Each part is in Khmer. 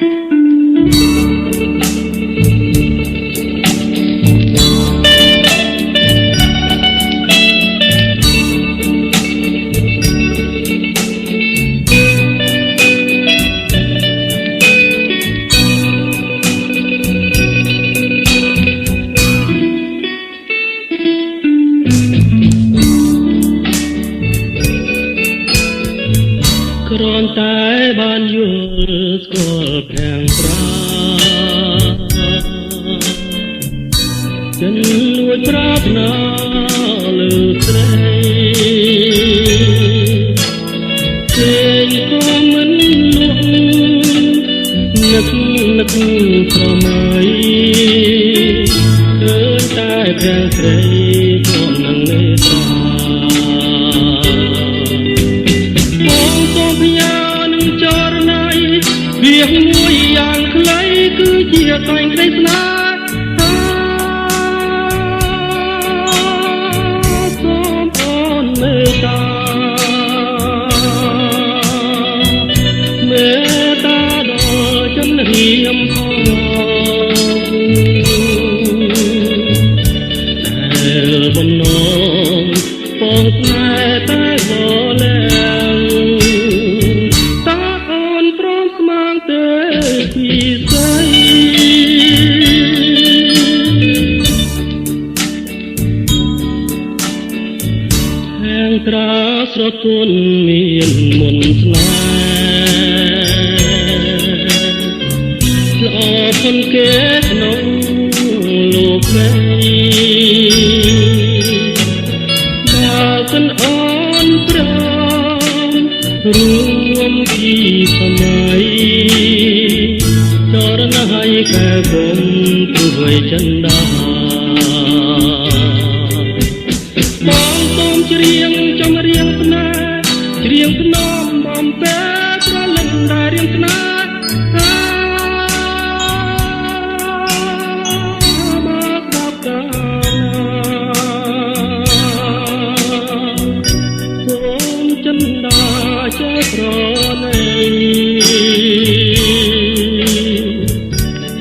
គ្រាន់តែបានយល់ស្គាល់ភាំងប្រាចិនលួចប្រាថ្នាលើស្រីគេក៏មិនលក់នឹកនឹកស្រមៃឃើញតែភាំងស្រីជាប់នឹងនេត្រាវាមួយយ៉ាងខ្លីគឺជាតែងក្តីស្នេហាសូមអូនមេត្តាមេត្តាដល់ចិនរៀមផងដែលបំណងពងស្នេហ៍តែវលែងតាអូនព្រមស្មានទេពីស្រីខាងត្រាស្រទន់មានមុនស្នេហ៍ល្អផុនគេក្នុងលោកស្រីបើសិនអូនព្រមរួមពីសម័យចរណហើយកែគុំព្រួយចិន្តាបងសូមច្រៀងចម្រៀងស្នេហ៍ច្រៀងភ្នំបំពែប្រលឹងដែលរៀងស្នេហាបើស្ដាប់កាលណាសូមចិន្តាចេះប្រណី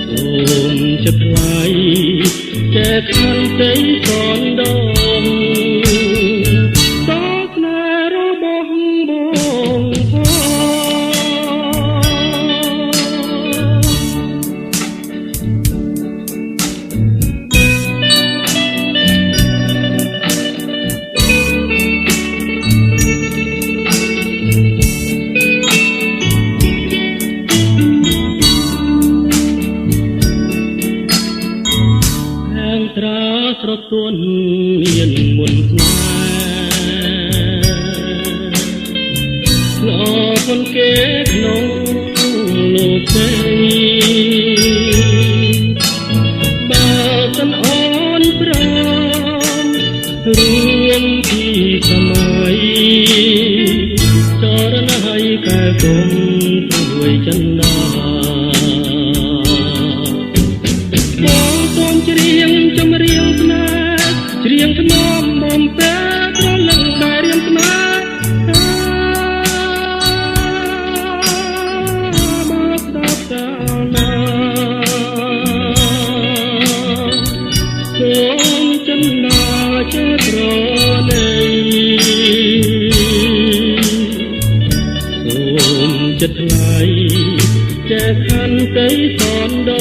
សូមចិត្តថ្លៃចេះខន្តីសនដងតស្នេហ៍របស់បងផងខាងត្រាស្រទន់មានមុនស្នេហ៍ល្អផុនគេក្នុងលោកស្រីបើសិនអូនព្រមរួមពីសម័យចរណហើយកែគុំព្រួយចិន្តាបងសូមច្រៀងចម្រៀងស្នេហ៍ច្រៀងភ្នំបំពែប្រលឹងដែលរៀងស្នេហាបើស្ដាប់កាលណាសូមចិន្តាចេះប្រណីសូមចិត្តថ្លៃចេះខន្តីសនដ